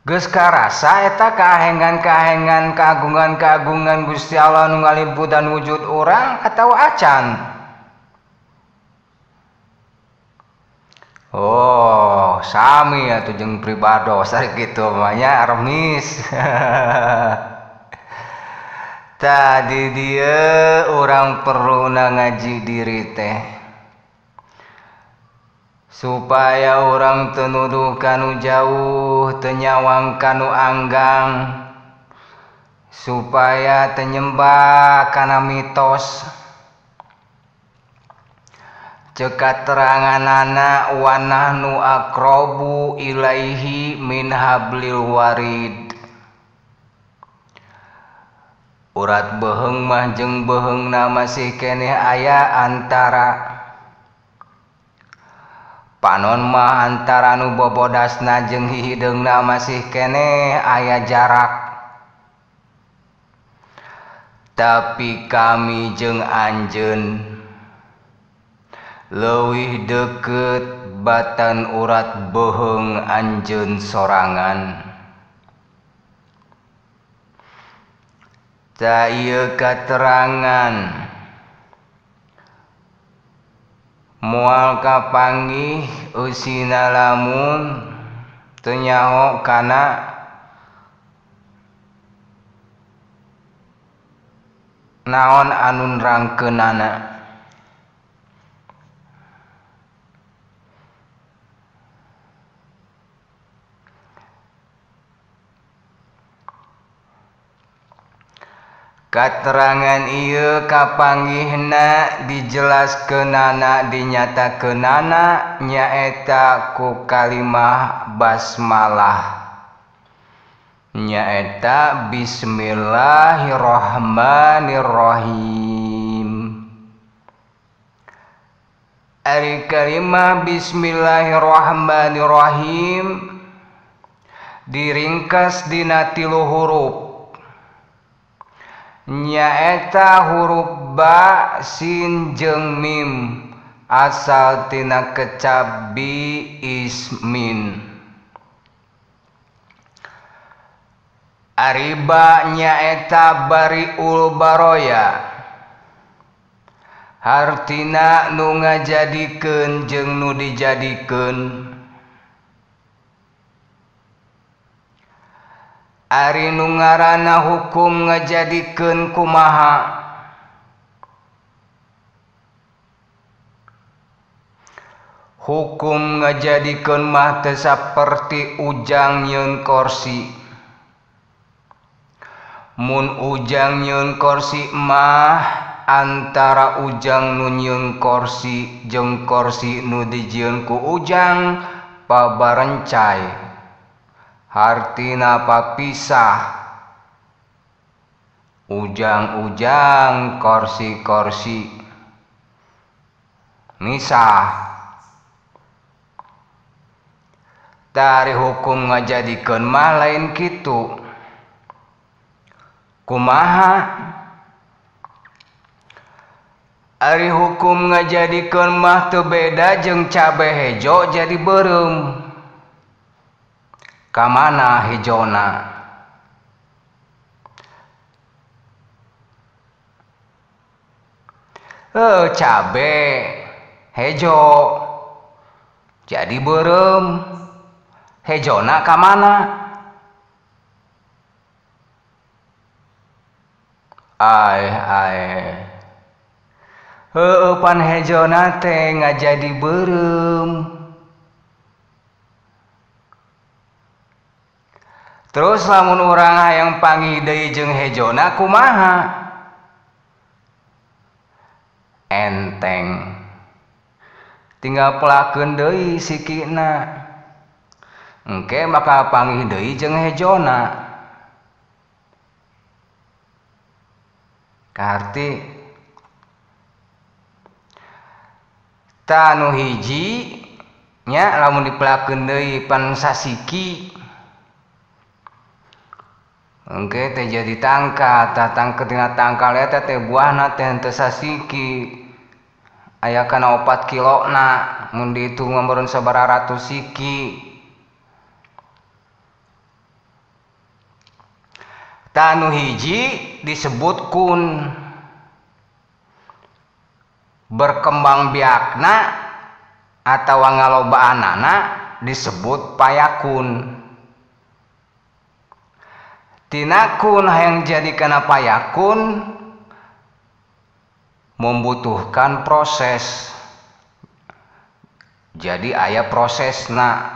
Geus karasa eta kahengan-kahengan kagungan-kagungan Gusti Allah nu ngalimputan wujud urang atau acan? Oh, sami atuh jeung pribados ari kitu mah nya remis. Tadi dia urang perlu ngaji diri teh supaya orang teu nuduh kanu jauh, teu nyawang kanu anggang, supaya teu nyembah kana mitos. Ceuk kateranganana wa nahnu aqrabu ilaihi min hablil warid. Urat beuheung mah jeung beuheungna masih keneh aya antara. Panon mah antara nu bobodasna jeung hihideungna masih keneh aya jarak. Tapi kami jeung anjeun leuwih deukeut batan urat beuheung anjeun sorangan. Ta ieu katerangan moal kapanggih eusina lamun teu nyaho kana naon anu nerangkeunana. Katerangan ieu kapanggihna dijelaskeunana dinyatakeunana nyaeta ku kalimah basmalah, nyaeta bismillahirrahmanirrahim. Ari kalimah bismillahirrahmanirrahim diringkas dina 3 huruf, nyaeta huruf ba, sin jeung mim asal tina kecap bi ismin. Ari ba nyaeta bariul baroya, hartina nu ngajadikeun jeung nu dijadikeun. Ari nu ngaranna hukum ngajadikeun kumaha? Hukum ngajadikeun mah teu saperti ujang nyeun korsi. Mun ujang nyeun korsi mah antara ujang nu nyeun korsi jeung korsi nu dijieun ku ujang pabarencai, hartina papisah. Ujang-ujang korsi-korsi misah. Dari hukum ngajadikeun mah lain kitu. Kumaha? Ari hukum ngajadikeun mah teu beda jeung cabe hejo jadi beureum. Kamana hijona? Cabe hejo jadi beureum, hejona kamana? Ai ai. Heueuh pan hejona teh ngajadi beureum. Terus lamun urang hayang panggih deui jeung hejona kumaha? Enteng. Tinggal pelakeun deui sikina. Engke bakal panggih deui jeung hejona. Kaharti tah nu hiji nya lamun dipelakeun deui pan sasiki. Engke teh jadi tangkal, tah tangkel tina tangkal eta teh buahna teh henteu sasiki. Aya kana 4 kilona, mun dihitung mah meureun sabaraha ratus siki. Tanu hiji disebut kun. Berkembang biakna atawa ngalobaanana disebut payakun. Tina kun hayang jadi kana payakun membutuhkan proses. Jadi aya prosesna.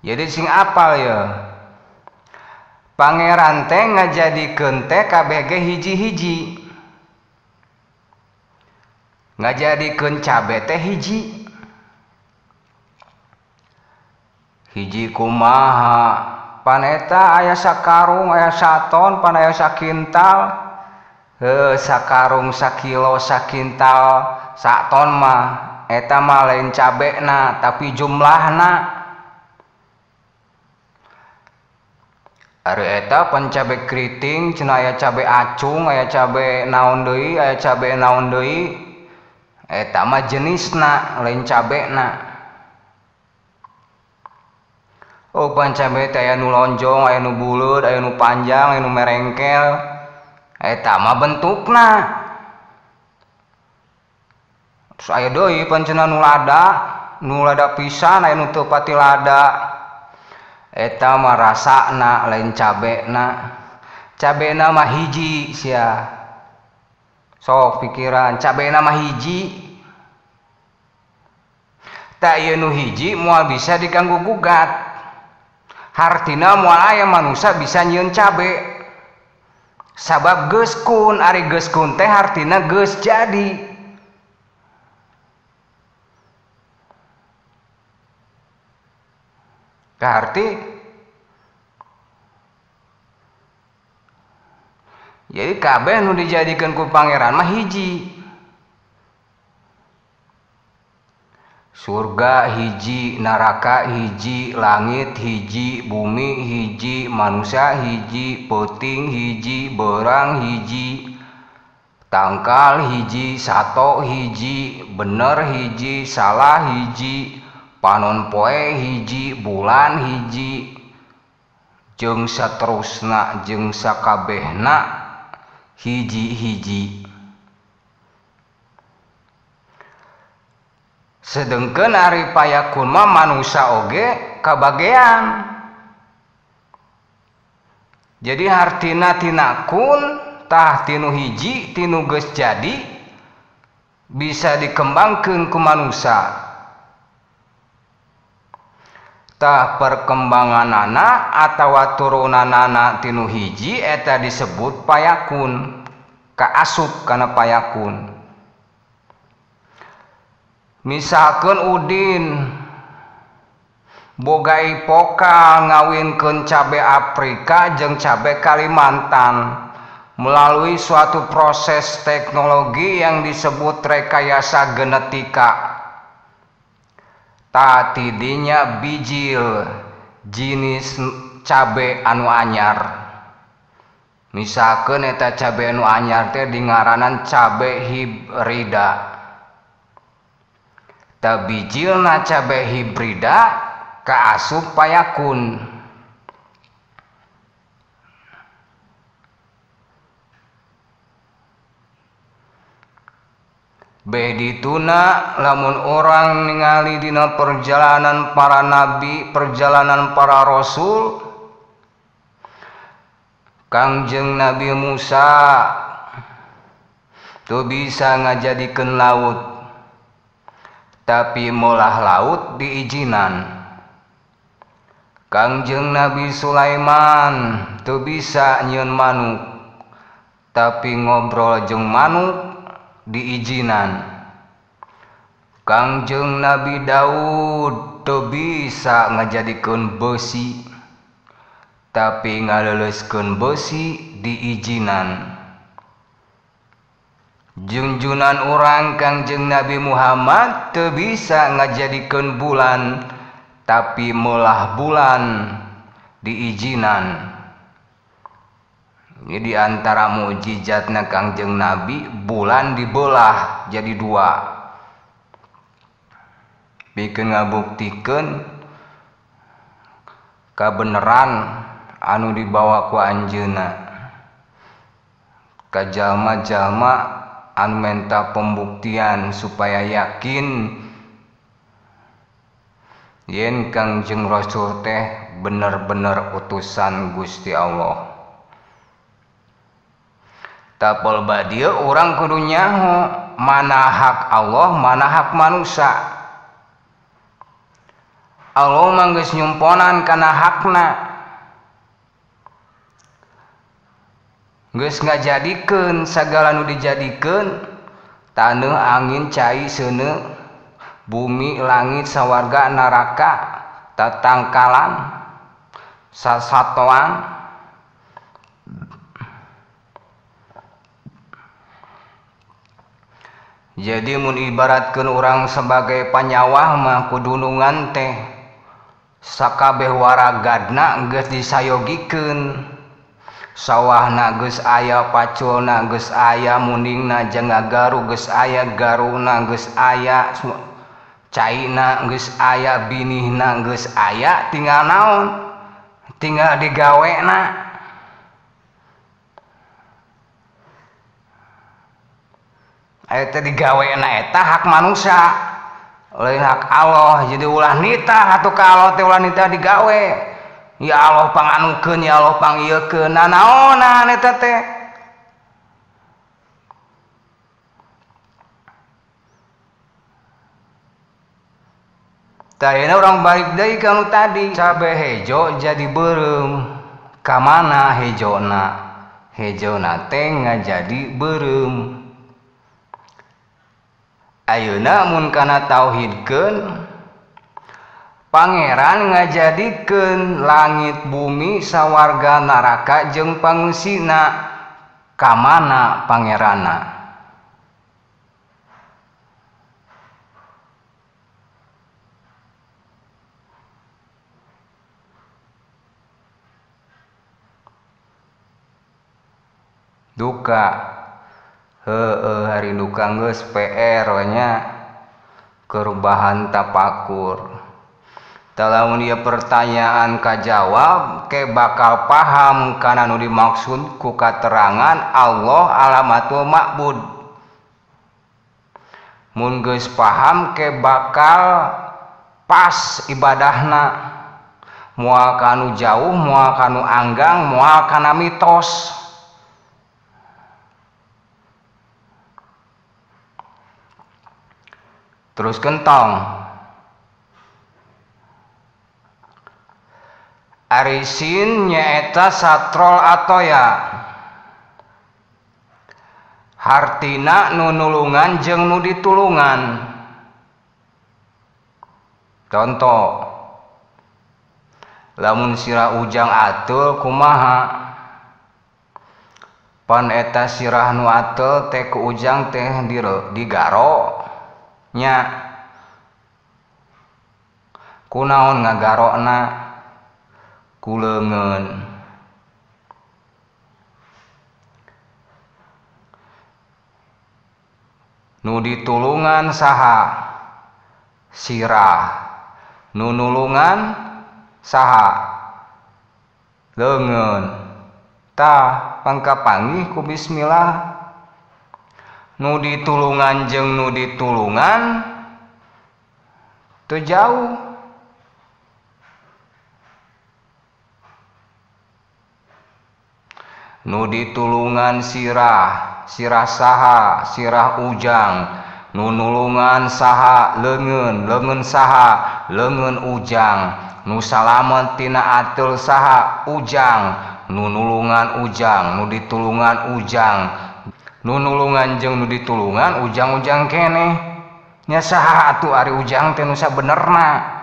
Jadi sing apal ya. Pangeran teh ngajadikeun teh kabeh ge hiji-hiji. Ngajadikeun cabe teh hiji. Hiji kumaha? Pan eta aya sakarung, aya saton, pan aya sakintal. Heuh, sakarung, sakilo, sakintal, saton mah eta mah lain cabena tapi jumlahna. Ari eta pan cabe keriting cenah aya cabe acung, aya cabe naon deui, aya cabe naon deui. Eta mah jenisna lain cabena. Oh pan cabe teh aya nu lonjong, aya nu buleud, aya nu panjang, aya nu merengkel. Eta mah bentukna. Terus aya deui pan cenah nu lada pisan, aya nu teu pati lada. Eta mah rasana lain cabena. Cabena mah hiji sia. Sok pikiran, cabena mah hiji. Tak ieu nu hiji moal bisa diganggu gugat. Hartina moal aya manusia bisa nyieun cabe. Sabab geus kun, ari geus kun teh hartina geus jadi. Kaharti. Jadi kabeh nu dijadikeun ku pangeran mah hiji. Surga hiji, neraka hiji, langit hiji, bumi hiji, manusia hiji, peuting hiji, beurang hiji, tangkal hiji, sato hiji, bener hiji, salah hiji, panon poe hiji, bulan hiji, jeung saterusna jeung sakabehna hiji-hiji. Sedengkeun ari payakun mah manusia oge kabagean. Jadi hartina tina kun tah tinu hiji tinu geus jadi bisa dikembangkeun ku manusia. Tah perkembanganana atawa turunanana tinu hiji eta disebut payakun, kaasup kana payakun. Misalkeun Udin boga ipoka ngawinkeun cabe Afrika jeung cabe Kalimantan melalui suatu proses teknologi yang disebut rekayasa genetika. Tah tidinya bijil jenis cabe anu anyar. Misalkeun eta cabe anu anyar teh dingaranan cabe hibrida. Tah bijilna cabe hibrida kaasup payakun. Bedituna lamun orang ningali dina perjalanan para nabi, perjalanan para rasul, Kangjeng Nabi Musa tuh bisa ngajadikeun laut, tapi molah laut diizinan. Kangjeng Nabi Sulaiman tuh bisa nyieun manuk, tapi ngobrol jeung manuk diizinan. Kangjeng Nabi Daud teu bisa ngajadikeun besi, tapi ngaleuleuskeun besi diizinan. Junjunan urang Kangjeng Nabi Muhammad teu bisa ngajadikeun bulan, tapi melah bulan diizinan. Ini diantara mukjizatna Kangjeng Nabi, bulan dibelah jadi dua. Pikeun ngabuktikeun kabeneran anu dibawa ku anjeunna ka jalma-jalma anu menta pembuktian supaya yakin yen Kangjeng Rasul teh bener-bener utusan Gusti Allah. Tapol badieu urang kudu nyaho mana hak Allah, mana hak manusia. Allah mah geus nyumponan kana hakna. Geus ngajadikeun sagala nu dijadikeun, taneuh, angin, cai, seuneu, bumi, langit, sawarga, neraka, tatangkalan, sasatoan. Jadi mun ibaratkeun urang sebagai panyawah mah kudunungan teh sakabeh waragadna geus disayogikeun. Sawahna geus aya, paculna geus aya, mundingna jeung ngagaru geus aya, garuna geus aya, caina geus aya, binihna geus aya, tinggal naon? Tinggal digawena. Eta digawena eta hak manusia, lain hak Allah. Jadi ulah nitah atuh ka Allah teh, ulah nitah digawe. Ya Allah panganukeun, ya Allah pangieukeun. Nah naonan eta teh? Tah ayeuna urang balik deui ka nu tadi. Cabe hejo jadi beureum. Ka mana hejona? Hejona teh ngajadi beureum. Ayeuna mun kana tauhidkeun, Pangeran ngajadikeun langit bumi sawarga neraka jeung pangusina. Ka mana pangeranna? Duka. Heueuh hari duka geus PR nya kerubahan tapakur. Lamun ieu pertanyaan kajawab ke bakal paham kana nu dimaksud ku katerangan Allah alamatul ma'bud. Mun geus paham ke bakal pas ibadahna, moal kanu jauh, moal kanu anggang, moal kana mitos. Terus kentong. Arisin nyaeta satrol atoya, hartina nu nulungan jeung nu ditulungan. Contoh, lamun sirah ujang atul kumaha? Pan eta sirah nu atul teh ku ujang teh digaro nya. Kunaon ngagarona? Ku leungeun. Nu ditulungan saha? Sirah. Nu nulungan saha? Leungeun. Tah pangkapanggih ku bismillah. Nu ditulungan jeung nu ditulungan teu jauh. Nu ditulungan sirah, sirah saha? Sirah ujang. Nu nulungan saha? Leungeun. Leungeun saha? Leungeun ujang. Nu salamet tina atul saha? Ujang. Nu nulungan ujang, nu ditulungan ujang. Nu nulungan jeung nu ditulungan ujang-ujang keneh. Nya saha atuh ari ujang teh nu sabenerna?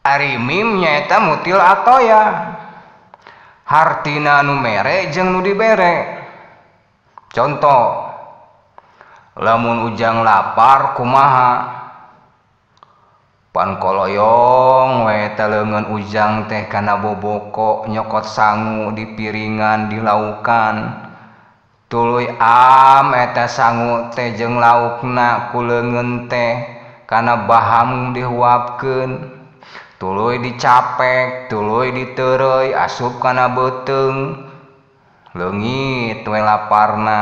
Ari mim nyaeta mutil atoya, hartina nu mere jeung nu dibere. Contoh, lamun ujang lapar kumaha? Pan koloyong we eta leungeun ujang teh kana boboko nyokot sangu di piringan di laukan. Tuluy am eta sangu teh jeung laukna ku leungeun teh kana baham dihuapkeun. Tuluy dicapek, tuluy diteureuy asup kana beuteung. Leungit we laparna.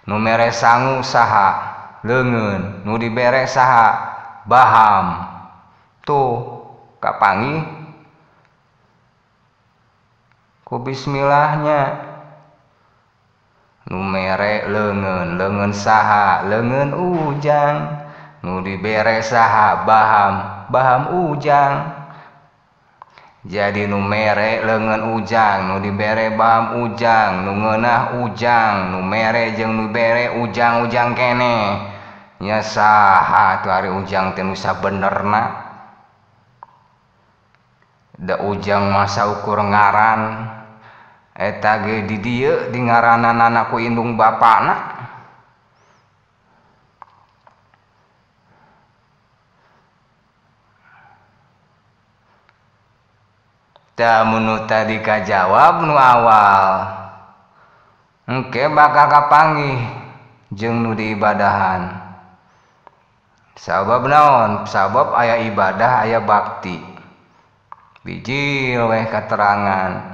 Nu mere sangu saha? Leungeun. Nu dibere saha? Baham. Tuh kapanggih ku bismillahnya. Nu mere leungeun, leungeun saha? Leungeun ujang. Nu dibere saha? Baham, baham ujang. Jadi nu mere leungeun ujang, nu dibere baham ujang, nu ngeunah ujang, nu mere jeung nu bere ujang-ujang keneh. Nya saha atuh ari ujang teh nu sabenerna? Da ujang mah saukur ngaran. Eta ge di dieu di ngarananana ku indung bapana. Tah mun nu tadi kajawab nu awal, engke bakal kapanggih jeung nu diibadahan. Sabab naon? Sabab aya ibadah aya bakti. Bijil weh katerangan.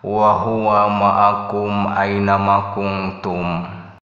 Wa huwa ma'akum aina ma kuntum.